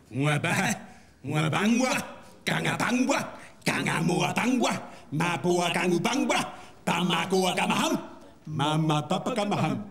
Muaba, muabangwa, gangabangwa, gangamuabangwa, maboa gangubangwa, bamagoa gamaham, mama papa gamaham,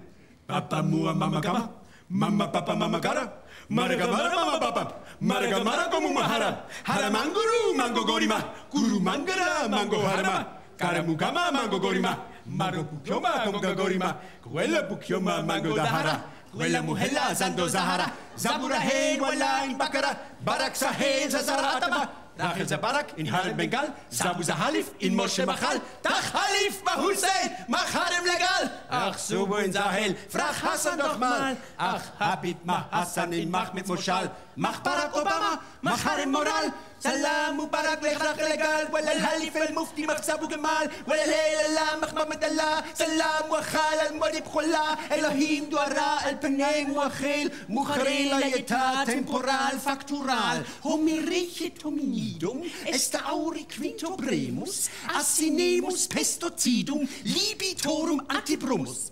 papa mua mama gama, mama papa mama gara, maragamara mama papa, maragamara como mahara, haramanguru mango gorima, guru mangara mango harama, karamugama mango gorima, mago bukyoma konga gorima, kuela bukyoma mango dahara. Wala muhela sando Zahara, Zabura hey wala in Bakara, Barak sahel Zazara ataba, Rachel Zabarak in Harem Bengal, Zabu Zahalif in Moshe Machal, Tach Halif Mahussein, Mach Harem legal. Ach Subu in Sahel, frag Hassan doch mal. Ach Habib Mach Hassan in Mach mit Moschal, Mach Barack Obama, Mach Harem Moral. سلام مبارك لإخراق الأقال ولا الهلف المفتي مخسب جمال ولا ليلة لا مخمد الله سلام وخال المريب خلا إلهيم دواراء البنين وخيل مخريل يتا temporal factural homirichit hominidum est auri quinto bremus assinemus pestocidum libitorum antibrumus.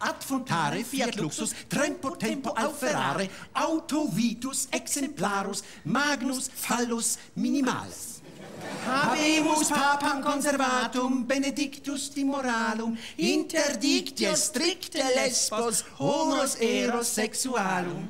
Ad frontare fiat luxus, tempo tempo auferare, auto vitus exemplarus, magnus phallus minimalis. Habemus papam conservatum, benedictus dimoralum, interdictia stricte lesbos, homos eros sexualum.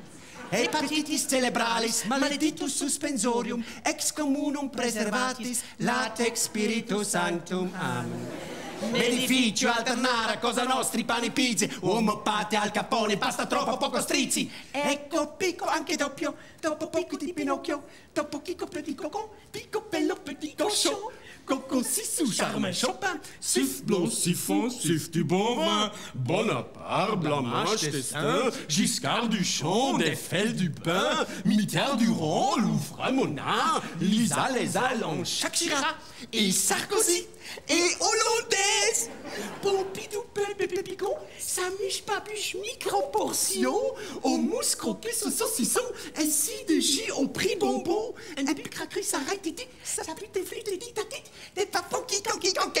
Hepatitis cerebralis, maleditus suspensorium, ex communum preservatis, latex spiritus sanctum. Amen. L'edificio alternare a Cosa Nostri, pani pizze, uomo pate al capone, basta troppo poco strizzi. Ecco picco anche doppio, dopo picco di Pinocchio, dopo chicco petit coco, picco bello petit cochon. Coco sissou charme Chopin, sif blanc siphon, sif du bon vin, Bonaparte, Blanche Destin, Giscard du Champ, Defel du Pain, Mitterrand Durand, Louvre Monin, Lisa les Allemands, Jacques Chirac et Sarkozy. Et hollandaise, Pompidou, Pépicon, Samuche, Papuche, micro-portion, au mousse croquée, au saucisson, ainsi de jus au prix bonbon, un peu craqué, ça arrête, ça pue des frites, des tatites, des papons qui conqué, conqué,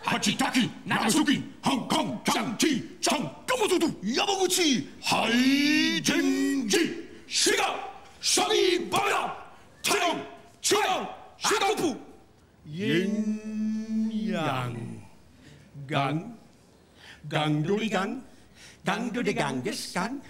Hachitaki, Nagasuki, Hong Kong, Chang-Chi, Chang, Kamotutu, Yamaguchi, Hai-Jenji. Shiga, Shagi, Bada, Tang, Chigang, Shigapu. Yin Yang. Gang, Gang to the Gang, Gang to the Ganges, Gang.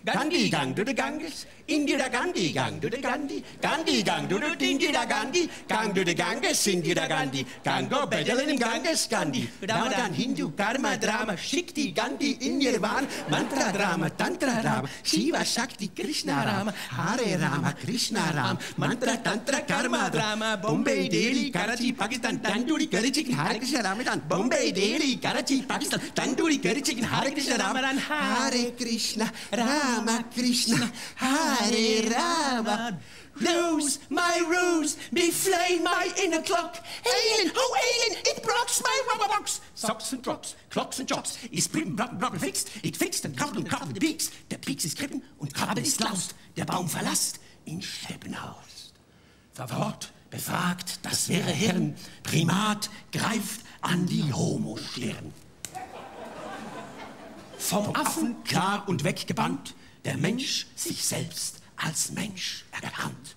Gandhi gang to the Ganges, Indira Gandhi gang to the Gandhi, Gandhi gang to the Indira Gandhi, gang to the Ganges, Indira Gandhi, Gango Bedel in Ganges Gandhi, Ramadan Hindu Karma Drama, Shikti Gandhi in Nirvan, Mantra Drama, Tantra Rama, Shiva Shakti Krishna Rama, Hare Rama Krishna Ram, Mantra Tantra Karma Drama, Bombay Delhi, Karachi, Pakistan, Tandoori Curry Chicken, Hare Krishna Ramadan, Bombay Delhi, Karachi, Pakistan, Tandoori Curry Chicken, Hare Krishna Ramadan, Hare Krishna Rama Krishna, Hare Rama. Lose my ruse, be flame my inner clock. Alien, oh alien, it blocks my rubber box. Socks and drops, clocks and jocks. Is Prippen, Brocken fixed, it fixed and krabbelt the Peaks. Der Peaks ist Krippen und Krabbel ist Laust. Der Baum verlasst in Steppenhaus. Verwort, befragt, das wäre Hirn. Primat greift an die Homo-Stirn. Vom Affen klar und weggebannt, der Mensch sich selbst als Mensch erkannt.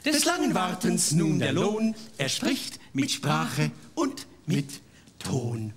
Des langen Wartens nun der Lohn, er spricht mit Sprache und mit Ton.